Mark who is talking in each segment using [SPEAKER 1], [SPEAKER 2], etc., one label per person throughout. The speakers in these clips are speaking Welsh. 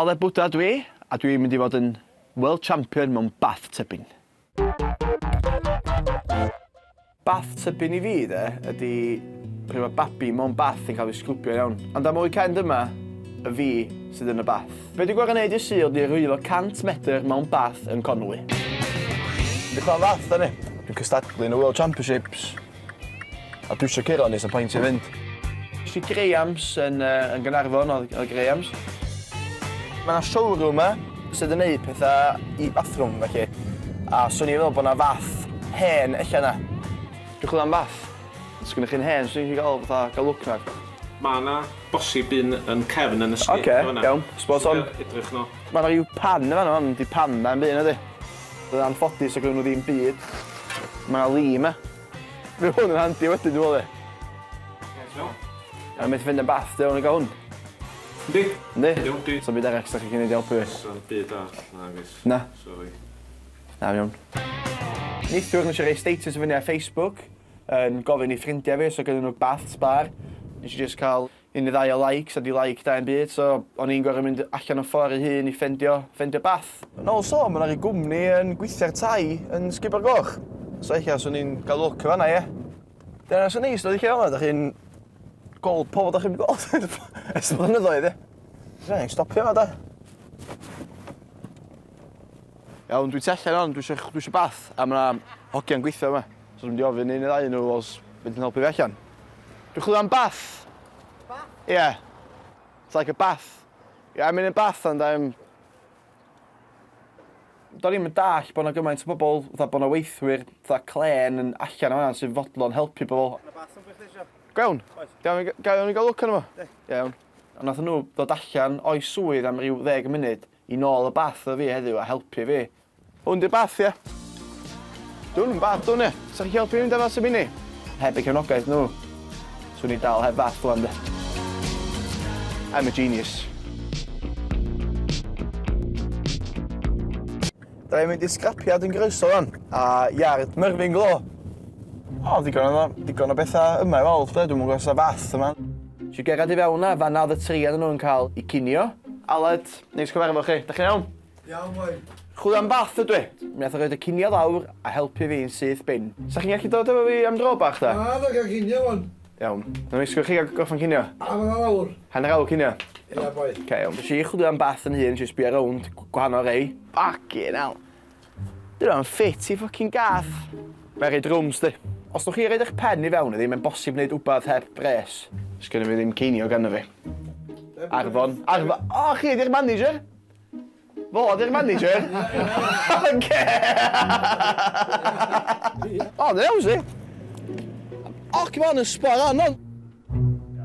[SPEAKER 1] Aled Bwda dwi, a dwi'n mynd i fod yn World Champion mewn bath tubbing. Bath tubbing i fi de, ydi pryd mae babi mewn bath yn cael ei sgrwbio iawn. Ond am y weekend yma, y fi sydd yn y bath. Be dwi'n gorfod neud i Sul ydi rhwyfo 100 medr mewn bath yn Conwy. Dwi'n chwarae bath da ni. Dwi'n cystadlu yn y World Championships. A dwi isio curo ni, so point i fynd. Es i Graham's yn, uh, yn Gaernarfon, oedd, oedd Graham's. Mae yna showroom yma sydd yn neud pethau i bathroom, felly. A swn i'n meddwl bod yna fath hen ella yna. Dwi'n chwilio am fath. Os gennych chi'n hen, swn i'n gallu gael fatha, gael look na.
[SPEAKER 2] Mae yna bosib un yn cefn yn y sgip.
[SPEAKER 1] Oce, okay, iawn. Spot on.
[SPEAKER 2] Edrych no.
[SPEAKER 1] Mae yna rhyw pan yma, ond di pan na yn byd, ydy. Yn anffodus, o nhw ddim byd. Mae yna lim yma. Mae hwn yn handi wedyn, dwi'n meddwl, de. A methu fynd yn bath, de, o'n i gael hwn.
[SPEAKER 2] Yndi.
[SPEAKER 1] Yndi?
[SPEAKER 2] Iawn, di.
[SPEAKER 1] Sa'm byd arall sa chi'n neud i helpu fi?
[SPEAKER 2] Sa'm byd arall, nagos.
[SPEAKER 1] Na.
[SPEAKER 2] Sorry.
[SPEAKER 1] Na, iawn. Neithiwr nes i roi status i fyny ar Facebook yn gofyn i ffrindiau fi os oedd gennyn nhw bath sbar. Nes i just cael un neu ddau o likes a di like da i'm byd so o'n i'n gorfod mynd allan o'n ffordd i hun i ffendio ffendio bath. Yn ôl sôn ma' 'na ryw gwmni yn gweithio ar tai yn Sgubor Goch. So ella swn i'n ga'l look yn fan 'na ie? Dyna sy'n neis dod i lle fel 'na 'dach chi'n gweld pobol 'dach chi'm 'di gweld ers blynyddoedd ie? Reit stopio 'ma 'de? Iawn dwi tu allan ŵan dwi isio dwi isio bath a ma' 'na hogia'n gweithio yma. So dwi'n mynd i ofyn un neu ddau o nhw os fedrun helpu fi allan. Dwi'n chwilio am bath.
[SPEAKER 3] Bath?
[SPEAKER 1] Yeah. It's like a bath. Yeah, I'm in a bath and I'm... Do'n i'm yn dallt bod 'na gymaint o bobl, fatha bod 'na weithwyr fatha clên yn allan yn fan'na sy'n fodlon helpu bobl.
[SPEAKER 3] Ma' bath yn gweithio isio.
[SPEAKER 1] Go iawn?
[SPEAKER 3] Oes.
[SPEAKER 1] Iawn, ga i gael look arno fo?
[SPEAKER 3] Yndi.
[SPEAKER 1] Iawn. A nathon nhw ddod allan o'i swydd am ryw ddeg munud i nôl y bath efo fi heddiw a helpu fi. Hwn 'di'r bath ie? Di hwn yn bath dwn ie? Sa chi'n helpu fi mynd â fo mini? Heb eu cefnogaeth nhw, swn i dal heb fath ŵan de. I'm a genius. Da ni'n mynd i scrapiad yn Groeso wan, a iard Myrddin Glo. O, ddigon o, digon o bethau yma i weld, de, dwi'm yn gwybod os 'na fath yma. Nes i gerdded i fewn 'na, fan'na oedd y tri ohonyn nhw yn cael eu cinio. Aled, neis cyfarfod chi, dach chi'n iawn?
[SPEAKER 3] Iawn boi.
[SPEAKER 1] Chwilio am bath ydw i. Mi nath o roid y cinio lawr a helpu fi'n syth bin. Sa chi'n gallu dod efo fi am dro bach ta?
[SPEAKER 3] Na, da gael cinio wan.
[SPEAKER 1] Iawn. Nawn ni sgwrs chi gael gorffen cinio?
[SPEAKER 3] Hanner awr.
[SPEAKER 1] Hanner awr cinio?
[SPEAKER 3] Ia boi.
[SPEAKER 1] Oce iawn. Nes i chwilio am bath yn hun, nes i sbio rownd gwahanol rei. Fucking hell. Di hwnna'n ffit i fucking gath. Mae'n rhoi drwms di. Os nwch chi roid eich pen i fewn iddi, mae'n bosib neud wbath heb bres. Sgynno fi ddim ceiniog arno fi. Arfon. Arfon. O, chi ydi'r manager? Fo ydi'r manager? Oce! O, mae'n iawn, si. O, come on, yn spot on, on.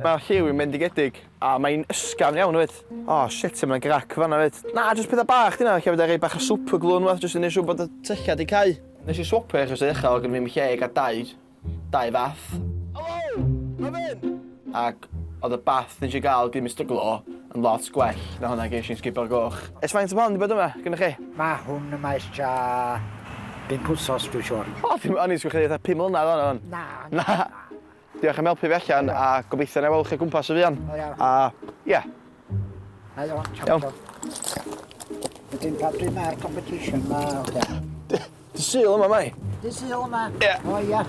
[SPEAKER 1] Mae'r lliw yn bendigedig, a mae'n ysgafn iawn hefyd. O, shit, mae'n grac fanna hefyd. Na, jyst pethau bach di 'na, ella fedra i roi bach o super glue yn rwbath, jyst i neud siŵr bod y tyllau 'di cau. Nes i swopio achos i ddechrau oedd gen fi'm lle i gael dau, dau fath. Helo! Myfyn! Ac oedd y bath nes i gael gyn Mister Glo yn lot gwell na hwnna ges i'n Sgubor Goch. Ers faint ma' hon 'di bod yma gynnoch chi?
[SPEAKER 4] Ma' hwn yma ers tua bump wsos dwi'n siŵr.
[SPEAKER 1] O dim o'n i'n sgwch chi fatha pum mlynedd ŵan o'n.
[SPEAKER 4] Na.
[SPEAKER 1] Na. Diolch am helpu fi allan a gobeithio na i weld chi o gwmpas yn fuan.
[SPEAKER 4] O iawn.
[SPEAKER 1] A ie.
[SPEAKER 4] Iawn.
[SPEAKER 1] Iawn.
[SPEAKER 4] Wedyn pa bryd mae'r competition ma oce?
[SPEAKER 1] Dy Sul yma mae.
[SPEAKER 4] Dy Sul yma?
[SPEAKER 1] Ie.
[SPEAKER 4] O ia.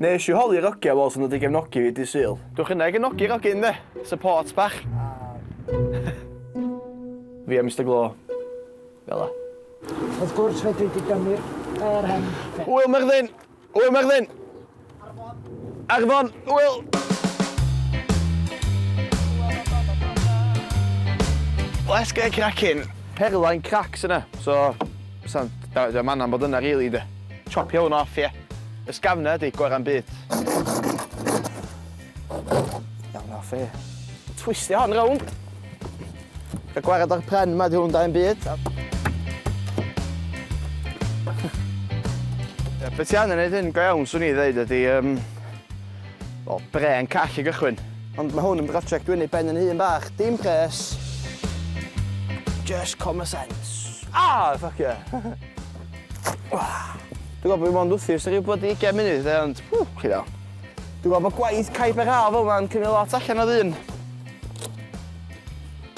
[SPEAKER 1] Nes i holi'r ogia wel sy'n dod i gefnogi fi dy Sul. Dwch yna i gefnogi'r ogyn de. Support bach. Fi a Mister Glo. Fel 'a.
[SPEAKER 4] Wrth gwrs fedri di dynnu'r yr hen.
[SPEAKER 1] Hwyl Myrddin! Hwyl Myrddin!
[SPEAKER 4] Arfon!
[SPEAKER 1] Arfon! Hwyl! Let's get cracking. Hairline cracks yna, so sa'n da, da man am bod yna really de. Chopio hwn off, ie. Ysgafna ydi gora'n byd. Iawn off, ie. Twistio hon rownd. Cael gwared o'r pren 'ma, 'di hwn da i'm byd. Ie, be ti angen neud hyn go iawn, swn i ddeud, ydi, um, wel, brên call i gychwyn. Ond mae hwn yn brosiect dwi'n ei ben yn hun bach, dim pres. Just common sense. Ah, fuck yeah. Dwi'n gwybod bod fi mond wrthi ers rhyw bloody 20 munud, e, ond, ww, chi ddel. Dwi'n gwybod bod gwaith caib yr haf fel yma'n cymryd lot allan o ddyn.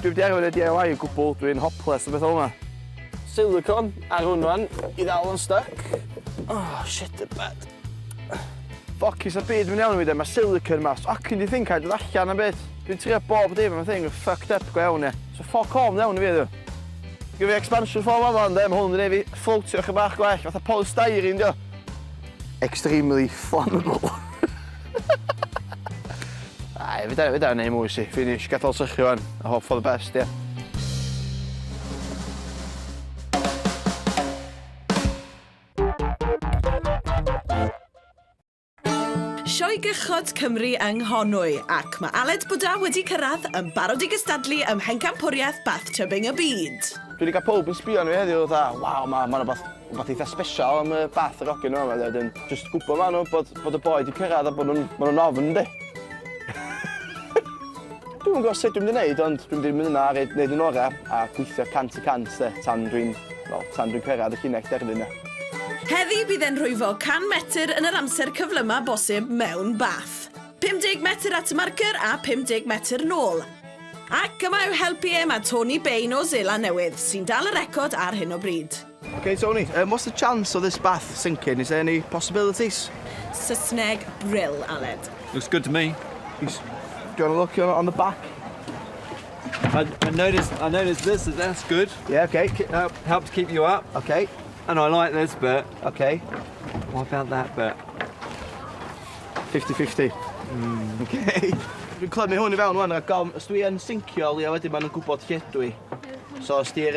[SPEAKER 1] Dwi wedi arfer neud DIY o gwbl, dwi'n hopeless o beth fel yma. Silicone ar hwn wan, i ddal o'n stuck. Oh, shit the bed. Ffocus y byd mynd iawn i fi de, mae silicone ma, fucking di thing cael dod allan am byd. Dwi'n trio bob dim, mae thing yn fucked up go iawn ie. So fuck all mynd iawn i fi heddiw. Gyda fi expansion foam yma, ynde, mae hwn yn gwneud fi floatio chydig bach gwell, fatha polystyrene dio. Extremely flammable. Ai, fi da, fi da neud mwy si. Finish, gadael sychu wan. A hope for the best, ie. Yeah.
[SPEAKER 5] Sioe Gychod Cymru yng Nghonwy ac mae Aled Bwda wedi cyrraedd yn barod i gystadlu ym Mhencampwriaeth Bathtubbing y Byd.
[SPEAKER 1] Dwi wedi cael pawb yn sbio arno fi heddiw fatha, waw, mae ma rhywbeth, rhywbeth eitha special am y bath yr ogyn yma. Wedyn, just gwybod ma nhw bod, bod y boi wedi cyrraedd a bod nhw'n ma nhw'n ofn, yndi. Dwi'm yn gwybod sut dwi'n mynd i wneud, ond dwi'n mynd i mynd yna a wneud yn orau a gweithio 100% de, tan dwi'n, well, tan dwi'n cyrraedd y llinell derfyn.
[SPEAKER 5] Heddi bydd e'n rhwyfo 100 metr yn yr amser cyflyma bosib mewn bath. 50 metr at y marker a 50 metr nôl. Ac yma i'w helpu e mae Tony Bain o Seland Newydd, sy'n dal y record ar hyn o bryd.
[SPEAKER 1] Okay, Tony, what's the chance of this bath sinking? Is there any possibilities?
[SPEAKER 5] Saesneg brill, Aled.
[SPEAKER 6] Looks good to me.
[SPEAKER 1] Do you want to look on the back?
[SPEAKER 6] I noticed this, that's good.
[SPEAKER 1] Yeah, okay.
[SPEAKER 6] Helps keep you up.
[SPEAKER 1] Okay.
[SPEAKER 6] And I like this bit.
[SPEAKER 1] Okay.
[SPEAKER 6] What about that bit?
[SPEAKER 1] 50-50. Okay. Dwi'n clymu hwn i fewn wan, a gom, os dwi yn sincio, leia wedyn maen nhw'n gwybod lle dwi. So os di'r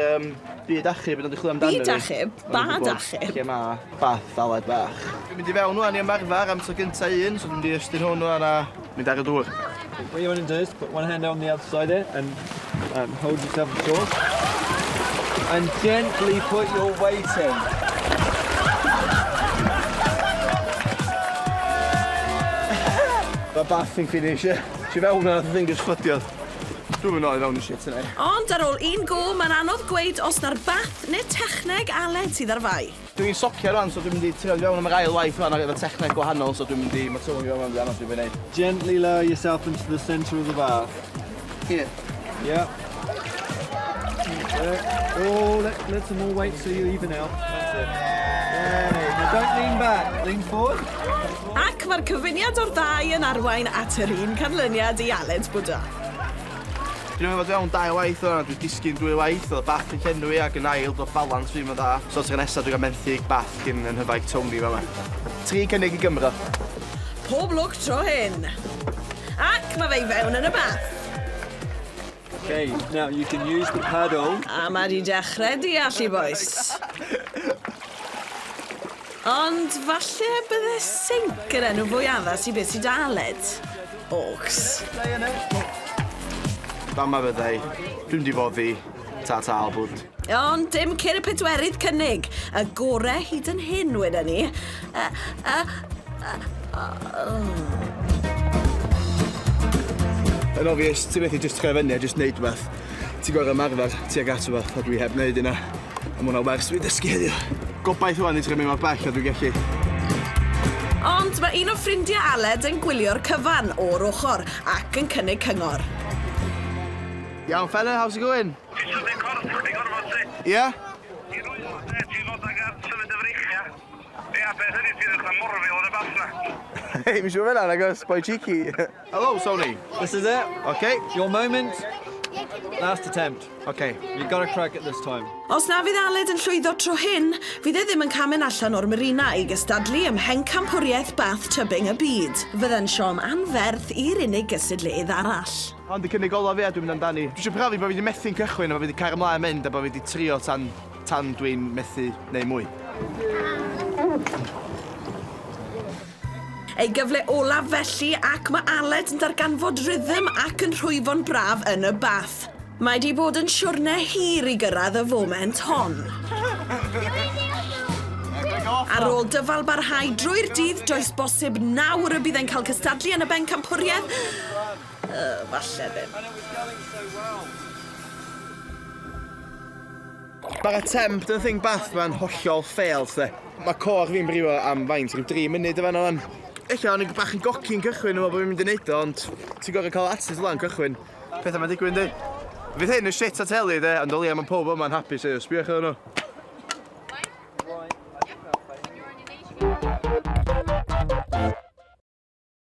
[SPEAKER 1] byd achub yn dod i chwilio amdano
[SPEAKER 5] Byd
[SPEAKER 1] fi,
[SPEAKER 5] achub?
[SPEAKER 1] ma' nhw'n
[SPEAKER 5] Bad
[SPEAKER 1] gwbod
[SPEAKER 5] achub?
[SPEAKER 1] Lle mae bath Aled bach. Dwi'n mynd i fewn wan i ymarfer am tro gynta un, so dwi'n mynd i estyn hwn wan a mynd ar y dŵr.
[SPEAKER 6] What you want to do is put one hand on the other side there and hold yourself ashore. And gently put your weight in.
[SPEAKER 1] Mae bath yn finish, ie. Ti fewn a thing just fflydiodd. Dwi'n mynd nôl i fewn i shit yna.
[SPEAKER 5] Ond ar ôl un go, mae'n anodd gweud os na'r bath neu techneg Aled sydd ar fai.
[SPEAKER 1] Dwi'n socio rwan, so dwi'n mynd i trio fewn am yr ail waith rwan efo techneg gwahanol, so dwi'n mynd i, mae Tony fewn am dwi'n mynd i wneud.
[SPEAKER 6] Gently lower yourself into the centre of the bath.
[SPEAKER 1] Here.
[SPEAKER 6] Yeah. Oh, let some more weight so you even out. That's it. Yay. Now don't lean back, lean forward.
[SPEAKER 5] Ac mae'r cyfuniad o'r ddau yn arwain at yr un canlyniad i Aled Bwda.
[SPEAKER 1] Dwi'n meddwl fewn dau waith o'n dwi'n disgyn dwy waith, oedd y bath yn llenwi ac yn ail, doedd balance fi yn dda. So tro nesaf dwi'n cael menthyg bath gyn yn hyfaig Tony fel yma. Tri cynnig i Gymro.
[SPEAKER 5] Pob lwc tro hyn. Ac mae fe i fewn yn y bath.
[SPEAKER 6] Okay, now you can use the paddle.
[SPEAKER 5] A mae di dechrau deall i boes. Ond falle bydde sinc yr enw fwy addas i beth sydd 'da Aled. Ox.
[SPEAKER 1] Fama fyddai, dwi'n mynd i foddi, ta ta Albwd.
[SPEAKER 5] Ond dim cyn y pedwerydd cynnig. Y gore hyd yn hyn, wedyn ni.
[SPEAKER 1] Yn obvious, ti'n methu just troi fyny a just neud rhywbeth. Ti'n gorau ymarfer tuag at rhywbeth, a dwi heb wneud yna. A ma' hwnna wers dwi'n dysgu heddiw. Gobaith rwan i trio mynd mor bell a dwi'n gallu.
[SPEAKER 5] Ond mae un o ffrindiau Aled yn gwylio'r cyfan o'r ochr ac yn cynnig cyngor.
[SPEAKER 1] Iawn fella, how's it going?
[SPEAKER 7] Ti'n symud corff chdi gorfod ti?
[SPEAKER 1] Ie?
[SPEAKER 7] Ti'n rwylo de, ti'n fod ag symud y freichia. Ia, beth ydy ti'n edrych morfil yn y bath na.
[SPEAKER 1] Hei, mi'n siŵr fel nagos, boy cheeky. Hello, Sony.
[SPEAKER 6] This is it.
[SPEAKER 1] Okay.
[SPEAKER 6] Your moment. Last attempt.
[SPEAKER 1] Okay.
[SPEAKER 6] You've got to crack it this time.
[SPEAKER 5] Os na fydd Aled yn llwyddo tro hyn, fydd e ddim yn cael mynd allan o'r marina i gystadlu ym Mhencampwriaeth Bath Tubbing y Byd. Fydda'n siom anferth i'r unig gystadleuydd arall.
[SPEAKER 1] Ond y cynnig olaf fi a dwi'n mynd amdani. Dwi eisiau profi bod fi wedi methu'n cychwyn a bod fi wedi cael ymlaen mynd a bod fi wedi trio tan dwi'n methu neu mwy.
[SPEAKER 5] Ei gyfle olaf felly ac mae Aled yn darganfod rhythm ac yn rhwyfo'n braf yn y bath. Mae di bod yn siwrne hir i gyrraedd y foment hon. Ar ôl dyfal barhau drwy'r dydd, does bosib nawr y bydd e'n cael cystadlu yn y bencampwriaeth. Falle ddim.
[SPEAKER 1] Mae'r attempt yn y thing bath ma'n hollol failed, de. Mae core fi'n brifo am faint, rhyw 3 munud o fan o'n. Ella o'n i'n bach yn goci'n cychwyn, yn meddwl bod fi'n mynd i neud o, ond ti'n gorfod cael attitude lan cychwyn. Pethau mae'n digwydd, di. Fydd hyn yn shit at heli, de, ond o leia mae pob yma'n hapus, eio. Sbiwch ar nhw.